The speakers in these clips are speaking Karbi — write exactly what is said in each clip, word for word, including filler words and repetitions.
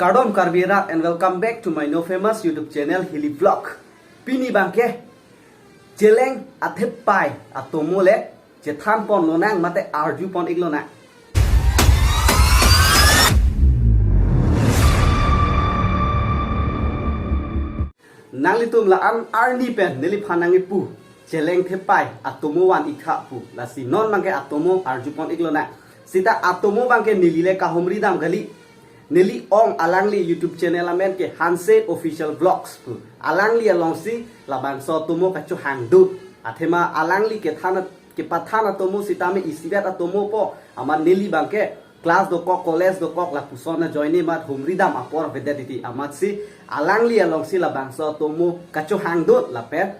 Kardom Karbi arat and welcome back to my new famous YouTube channel Hilly Vlog. Pini abangke cheleng athepai atomo le chethan pon lonang mate arju pon ik lonang. Nanglitum la-an arni pen neliphan nangkipu cheleng thepai atomo van ik tha pu. Lasi non abangke atomo arju pon ik lonang. Seta atomo abangke neli le kahumri dam kali. Neli ong alangli YouTube channel amen ke Hanse Official Vlogs pu. Alangli alongsi labangso atomo kachohangdut. Athema alangli kethan, kepathan atomo sitame isivet atomo po. Amat neli abangke class dokok, college dokok, lapuson ajoine amat humri dam apor avedet titi. Amatsi alangli alongsi labangso atomo kachohangdut lapen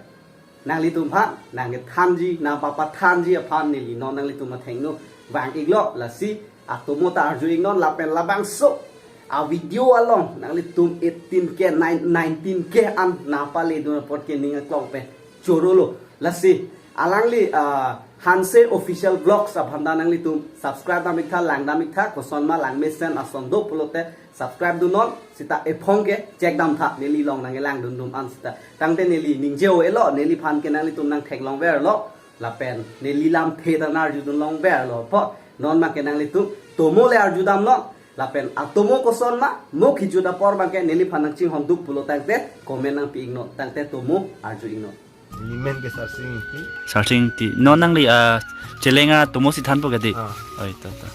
nanglitum aphan nangkethanji, nangpapathanji aphan neli non nanglitum athengno vang iklo. Lasi atomo ta arju ik non lapen labangso avideo along nanglitum eighteen K, nine, nineteen K an nangpaledun apot ke ning aklong pen chorolo. Lasi alangli, ah, Hanse Official Vlogs aphan ta nanglitum subscribe dam ik tha, lang dam ik tha, kosonma langmesen ason do pulote subscribe dun non, seta ephong ke check dam tha, neli along nangkelangdun dum an seta. Tangte neli ningje-o-elo, neliphan ke nanglitum nangtheklong verlo, lapen neli lamthe ta nang-arjudun long verlo po. Non abangke nanglitum atomo le arju dam non, lapen atomo kosonma, mo kejut apor abangke neliphan nangchinghon duk pulo tangte comment nangpi ik non, tangte atomo arju ik non. Neli men ke Sarsing Ingti. Sarsing Ingti. Non nangli, ah, cheleng atomo si than po kadi? Ah. Oi, to, to.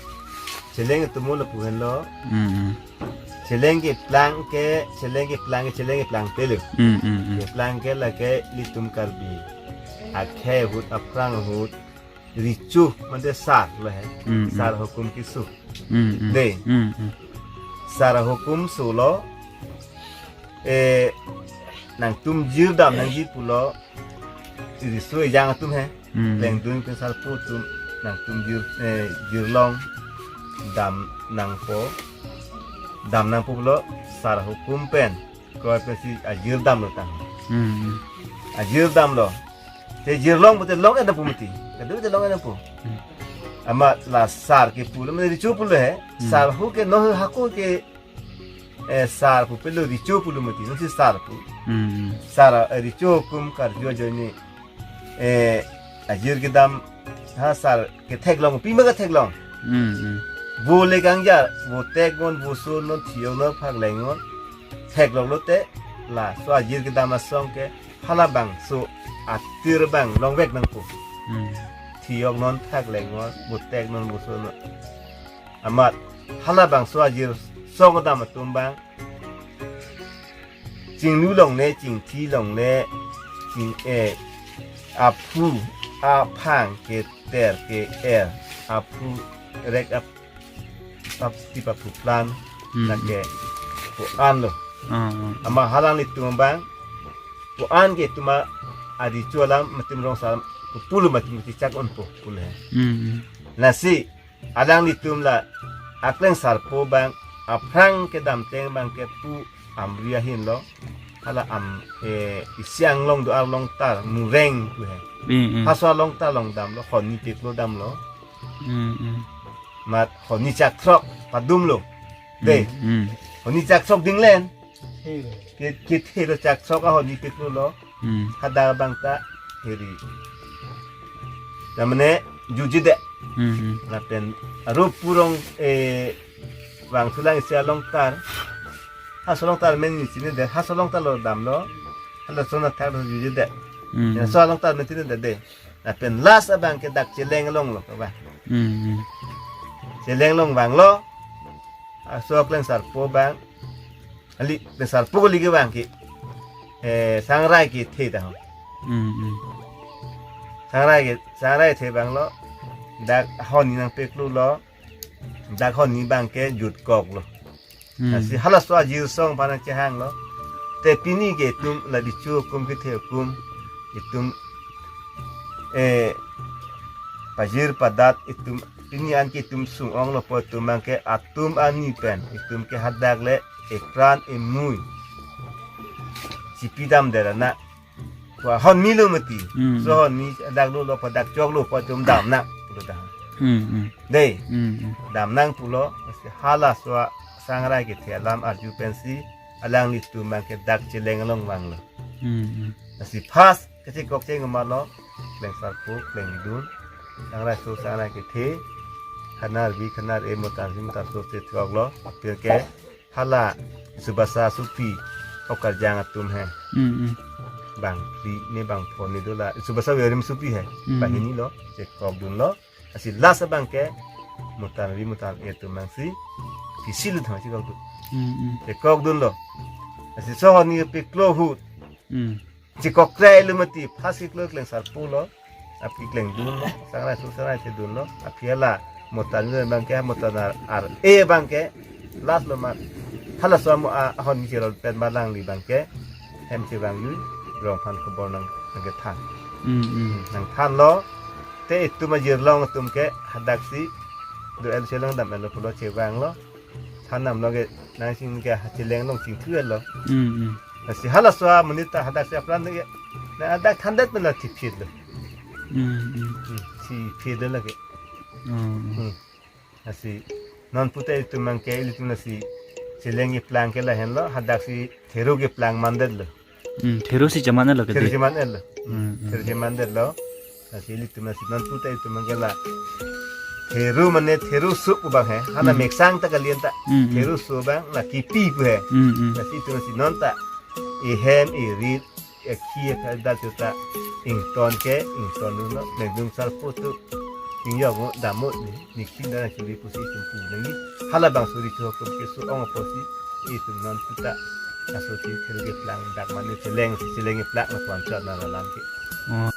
Cheleng atomo lapu henlo. Mm, mm. Cheleng keplang ke, cheleng keplang ke, cheleng keplang pelo. Mm, mm, mm. Keplang ke lake ilitum Karbi akhei ahut, aphrang ahut, recho mate sar lo he. Mm, mm. Sar ahukum keso. Mm, mm. Dei. Mm, mm. Sar ahukum solo, eh, nangtum jir dam nangji pulo, iriso ejang atum he. Mm. Lengdun pen sarpo atum nangtum jir, eh, jirlong dam nangpo. Dam nangpo pulo sar ahukum pen kroi pensi ajir damlo tang. Mm, mm. Ajir damlo. Te jirlong pute long-et dampo mati. Kadu te long-et dampo. Mm. Amat la sar kepu lo, mane recho pulo he. Mm. Sar ahu ke no hako ke, eh, sar pu pelo, recho pulo mati. Nonsi sar pu. Mm, mm. Sar, eh, recho ahukum karju ajoine, eh, ajir kedam ha sar ketheklong, pima ketheklong. Mm, mm. Vo le kangjar, vo tek non, vo so non, thiyok non, phak leng non. Theklong lote laso ajir kedam asong ke halabangso atir abang longvek nangpo. Mm. Thiyok non, phak leng non, vo tek non, vo so non. Amat halabangso ajir asong kedam atum abang chinglu longle, chingthi longle, ching, eh, aphu, aphang, keter, ke-er, aphu, rek ap, ap, tip aphu plan, hmm, lake ko-an lo. Ah, ah. Amat halanglitum abang ko-an ke itum arecho alam, mate rong sar alam, ko pulo mati mati chak unpo pulo he. Hmm, hmm. Lasi alanglitum la akleng sarpo abang, aphrang kedamtang abang ke Pu Amri ahin lo. Hala am, eh, isi anglong do alongtar Mureng pu he. Mm, mm. Haso alongtar along damlo, honi peklo damlo. Mm, mm. Amat honi chak throk padumlo. Dei. Mm, mm. Honi chak throk dinglen. Ke, kethe lo chak throk ahoni peklo lo. Hmm. Hadak abang ta heri. Namane juji de. Hmm, hmm. Lapen arup purong, eh, vangthulang isi alongtar. Haso alongtar men ni chini de. Haso alongtar lo damlo. Halason athak lo juji de. Hmm. Haso alongtar men chini de de. Lapen last abang ke dak cheleng along lo, ba. Hmm, hmm. Cheleng along vanglo. Haso akleng sarpo abang. Ali, pen sarpo kali ke abang ke, eh, sangrai kethe ta ho. Hmm, hmm. Sangrai ke, sangrai kethe abang lo. Dak honi nangpeklo lo. Dak honi abang ke jutkok lo. Hmm. Lasi halaso ajir asong aphan nangchehang lo. Te pini ke itum la recho ahukum kethe ahukum. Itum, eh, pajir padat itum pini an ke itum sung-ong lo po itum abang ke atum arni pen itum ke hadak le epran emui chipidam det ana. Ko honi lo mati. Hmm. So honi dak lo lo po, dak chok lo po itum dam nang pulo dah. Hmm, hmm. Dei. Hmm, hmm. Dam nang pulo, si halaso a Sangrai kethe alam arju pensi alanglitum abangke dak cheleng along vanglo. Hmm, hmm. Lasi first kachekok cheng ma lo, Klengsarpo, Klengdun. Sangrai so, Sangrai kethe, Khanar vi, Khanar e, Mutan vi, Mutan so chekoklo. Aphi ke hala Subasa Supi, Okarjang atum he. Hmm, hmm. Bang phli ne bang pho ne dola. Subasa Verim Supi he. Hmm. Bang hini lo, chekokdunlo. Lasi last abangke Mutan vi, Mutan e atum abangsi pisi lu thang chekokdun. Hmm, hmm. Chekokdunlo. Lasi sohoni piklo ahut. Hmm. Chekok kre lu mati, first keklo Klengsarpo lo. Aphi Klengdun lo. Sangrai so, Sangrai chedunlo. Aphi hala Mutan vi abangke, Mutan ar, ar e abangke last lo ma. Halaso amo a, ahon chero pen ma alangli abangke hem chevang jui, rong aphan khobor nang, nangkethan. Hmm, hmm. Nangthanlo. Te itum ajirlong atum ke hadaksi do-el, chelong dam-el lo pulo, chevanglo. Than damlo ke nangsi ke cheleng along chingthu-el lo. Hmm, hmm. Lasi halaso amonit ta hadaksi apran ke, na hadak thandet pen la thipit lo. Hmm, hmm. Hmm, thipit lo lake. Hmm, hmm. Hmm. Lasi non puta itum abangke, ilitum lasi cheleng keplang ke lahenlo, hadaksi theru keplang mandetlo. Hmm, theru si cheman-etlo ke Theru de. Cheman-etlo. Hmm, hmm. Theru chemandetlo. Lasi ilitum lasi non puta itum abangke la theru mane theru sup abang he. Hala Hmm. meksang ta kalian ta. Hmm, hmm. Theru sup abang la kipi pu he. Hmm, hmm. Lasi itum lasi non ta ihem, irit, ikhi, iphal, dal tuta ington ke, ingtondunlo, Klengdun Sarpo tu ingjok mo, dam mo, ni, ningkhin dana churi pusi itum pu nangji. Halabangso riso atum keso-ong apotsi itum non puta aso si theru keplang dak mane cheleng si, cheleng keplang na puan chot na alam ke. Oh.